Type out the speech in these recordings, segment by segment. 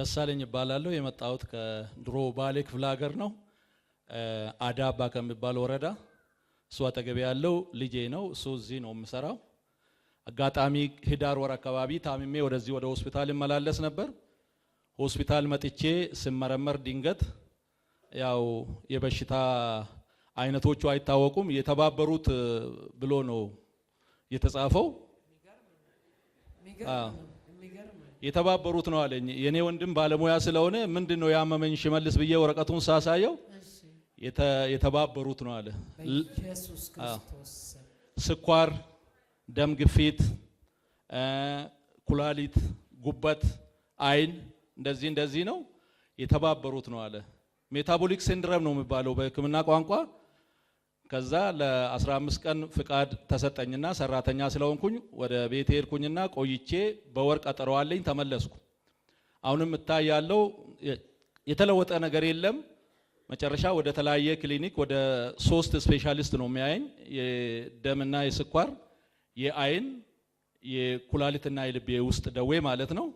ደሳለኝ እባላለሁ። የመጣሁት ከድሮ ባሌ ክፍለ ሀገር ነው፣ አዳባ ከሚባል ወረዳ። እሱ አጠገቤ ያለው ልጄ ነው። እሱ እዚህ ነው የምሰራው። አጋጣሚ ህዳር ወር አካባቢ ታምሜ ወደዚህ ወደ ሆስፒታል እመላለስ ነበር። ሆስፒታል መጥቼ ስመረመር ድንገት ያው የበሽታ አይነቶቹ አይታወቁም፣ የተባበሩት ብሎ ነው የተጻፈው። የተባበሩት ነው አለኝ። የኔ ወንድም ባለሙያ ስለሆነ ምንድን ነው ያመመኝ ሽመልስ ብዬ ወረቀቱን ሳሳየው የተባበሩት ነው አለ። በኢየሱስ ክርስቶስ ስኳር፣ ደም ግፊት፣ ኩላሊት፣ ጉበት፣ አይን እንደዚህ እንደዚህ ነው የተባበሩት ነው አለ። Metabolic syndrome ነው የሚባለው በሕክምና ቋንቋ። ከዛ ለ15 ቀን ፍቃድ ተሰጠኝና ሰራተኛ ስለሆንኩኝ ወደ ቤት ሄድኩኝና ቆይቼ በወር ቀጠሮ አለኝ ተመለስኩ። አሁንም እታያለው፣ የተለወጠ ነገር የለም። መጨረሻ ወደ ተለያየ ክሊኒክ ወደ 3 specialist ነው የሚያየኝ፣ የደምና የስኳር፣ የአይን፣ የኩላሊትና የልብ የውስጥ ደዌ ማለት ነው።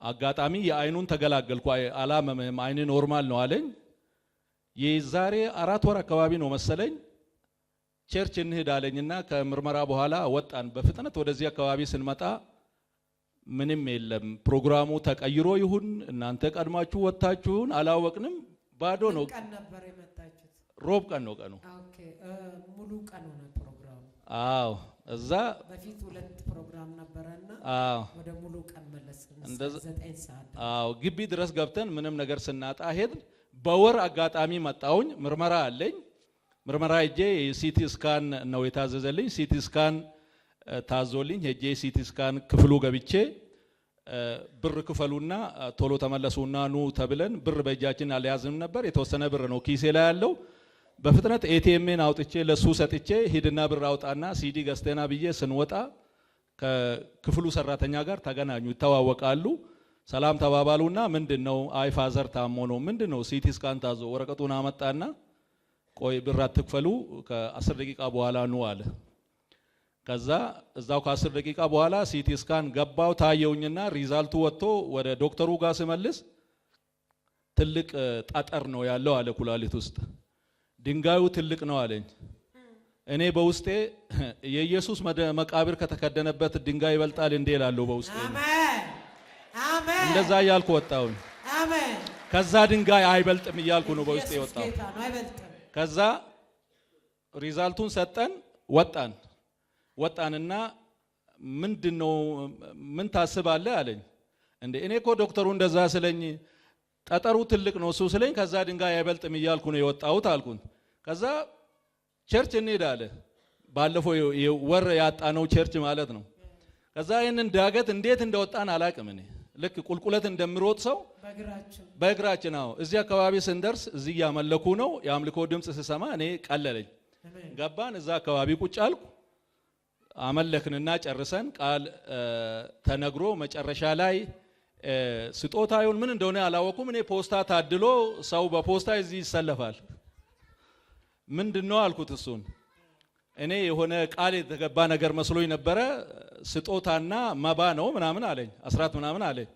አጋጣሚ የአይኑን ተገላገልኩ። አላመምህም፣ አይን normal ነው አለኝ። የዛሬ 4 ወር አካባቢ ነው መሰለኝ church እንሂድ አለኝና ከምርመራ በኋላ ወጣን። በፍጥነት ወደዚህ አካባቢ ስንመጣ ምንም የለም። ፕሮግራሙ ተቀይሮ ይሁን እናንተ ቀድማችሁ ወጣችሁን አላወቅንም። ባዶ ነው። ቀን ነበር የመጣችሁት? ሮብ ቀን ነው ቀኑ። Okay፣ ሙሉ ቀን ሆነ ፕሮግራሙ። አዎ፣ እዛ በፊት 2 ፕሮግራም ነበረና አዎ፣ ወደ ሙሉ ቀን መለስን። 9 ሰዓት። አዎ፣ ግቢ ድረስ ገብተን ምንም ነገር ስናጣ ሄድን። በወር አጋጣሚ መጣሁኝ። ምርመራ አለኝ። ምርመራ ሄጄ CT scan ነው የታዘዘልኝ። CT scan ታዞልኝ ሄጄ CT scan ክፍሉ ገብቼ ብር ክፈሉና ቶሎ ተመለሱና ኑ ተብለን ብር በእጃችን አልያዝንም ነበር። የተወሰነ ብር ነው ኪሴ ላይ ያለው። በፍጥነት ATMን አውጥቼ ለሱ ሰጥቼ ሂድና ብር አውጣና ሲዲ ገዝተና ብዬ ስንወጣ ከክፍሉ ሰራተኛ ጋር ተገናኙ። ይተዋወቃሉ። ሰላም ተባባሉና ምንድነው? አይ father ታሞ ነው። ምንድነው? CT scan ታዞ ወረቀቱን አመጣና ቆይ ብር አትክፈሉ ከ10 ደቂቃ በኋላ ኑ አለ። ከዛ እዛው ከ10 ደቂቃ በኋላ CT scan ገባው ታየውኝና result ኡ ወጥቶ ወደ ዶክተሩ ጋር ስመልስ ትልቅ ጠጠር ነው ያለው አለ ኩላሊት ውስጥ። ድንጋዩ ትልቅ ነው አለኝ። እኔ በውስጤ የኢየሱስ መቃብር ከተከደነበት ድንጋይ ይበልጣል እንዴ እላለሁ በውስጤ። አሜን አሜን። እንደዛ እያልኩ ወጣሁኝ። አሜን። ከዛ ድንጋይ አይበልጥም እያልኩ ነው በውስጤ የወጣው። ጌታ ነው አይበልጥም። ከዛ result ኡን ሰጠን ወጣን። ወጣንና ምንድነው ምን ታስባለህ አለኝ። እንዴ እኔ እኮ ዶክተሩ እንደዛ ስለኝ ጠጠሩ ትልቅ ነው እሱ ስለኝ ከዛ ድንጋይ አይበልጥም እያልኩ ነው የወጣሁት አልኩት። ከዛ church እንሂድ አለ። ባለፈው ወር ያጣነው church ማለት ነው። ከዛ ይሄንን ዳገት እንዴት እንደወጣን አላቅም። እኔ ልክ ቁልቁለት እንደምሮጥ ሰው በእግራችን አዎ። እዚህ አካባቢ ስንደርስ እዚህ ያመለኩ ነው። የአምልኮ ድምጽ ስሰማ እኔ ቀለለኝ። ገባን። እዛ አካባቢ ቁጭ አልኩ። አመለክንና ጨርሰን ቃል ተነግሮ መጨረሻ ላይ ስጦታውን ምን እንደሆነ አላወኩም። እኔ ፖስታ ታድሎ ሰው በፖስታ እዚህ ይሰለፋል። ምንድነው አልኩት እሱን። እኔ የሆነ ቃል የተገባ ነገር መስሎኝ ነበረ። ስጦታና መባ ነው ምናምን አለኝ፣ አስራት ምናምን አለኝ።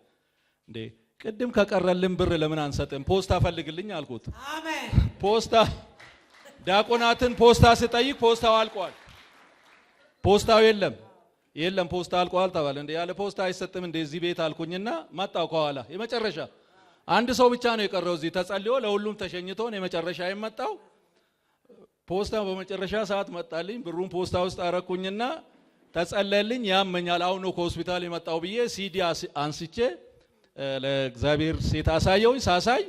እንዴ ቅድም ከቀረልን ብር ለምን አንሰጥም? ፖስታ ፈልግልኝ አልኩት። አሜን። ፖስታ ዲያቆናትን ፖስታ ስጠይቅ ፖስታው አልቋል። ፖስታው የለም የለም፣ ፖስታ አልቋል ተባለ። እንዴ ያለ ፖስታ አይሰጥም እንዴ እዚህ ቤት አልኩኝና መጣው ከኋላ። የመጨረሻ አንድ ሰው ብቻ ነው የቀረው እዚህ ተጸልዮ ለሁሉም ተሸኝቶ ነው የመጨረሻ የመጣው። ፖስታ በመጨረሻ ሰዓት መጣልኝ። ብሩን ፖስታ ውስጥ አረኩኝና ተጸለልኝ። ያመኛል አሁን ነው ከሆስፒታል የመጣው ብዬ ሲዲ አንስቼ ለእግዚአብሔር ሴት አሳየውኝ። ሳሳይ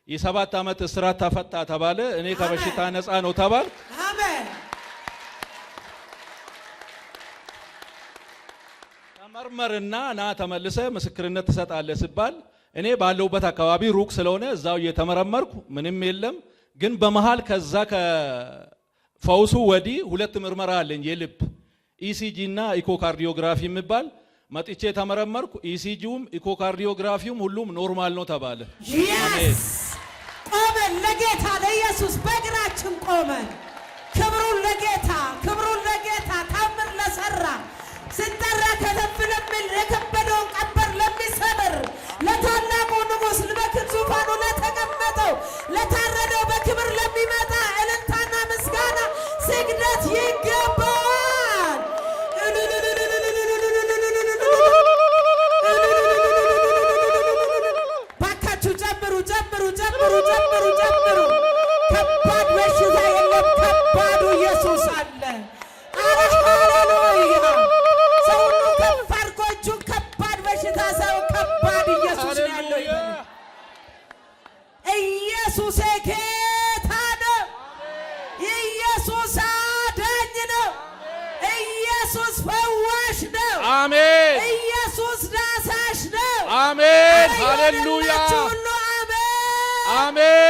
የ7 ዓመት እስራት ተፈታ ተባለ። እኔ ከበሽታ ነፃ ነው ተባልኩ። አሜን። ተመርመርና ና ተመልሰ ምስክርነት ትሰጣለህ ሲባል እኔ ባለሁበት አካባቢ ሩቅ ስለሆነ እዛው እየተመረመርኩ ምንም የለም። ግን በመሃል ከዛ ከፈውሱ ወዲህ 2 ምርመራ አለኝ፣ የልብ ECG እና echocardiography የሚባል መጥቼ ተመረመርኩ። ECG ውም echocardiography ውም ሁሉም normal ነው ተባለ። Yes! ቆመን ለጌታ ለኢየሱስ በእግራችን ቆመን ክብሩን ለጌታ ክብሩን ለጌታ ታምር ለሰራ ስንጠራ ከተፍ ለሚል የከበደውን ቀንበር ለሚሰብር ለታላቁ አለ። ኧረ ሃሌሉያ! ሰው ሁሉ ከፍ አድርጎ እጁን ከባድ በሽታ ሰው ከባድ ኢየሱስ ነው ያለው ይበል። ኢየሱስ ጌታ ነው። ኢየሱስ አዳኝ ነው። ኢየሱስ ፈዋሽ ነው። አሜን። ኢየሱስ ዳሳሽ ነው። አሜን። ኧረ ሃሌሉያ። የሆነላችሁ ሁሉ አሜን። አሜን።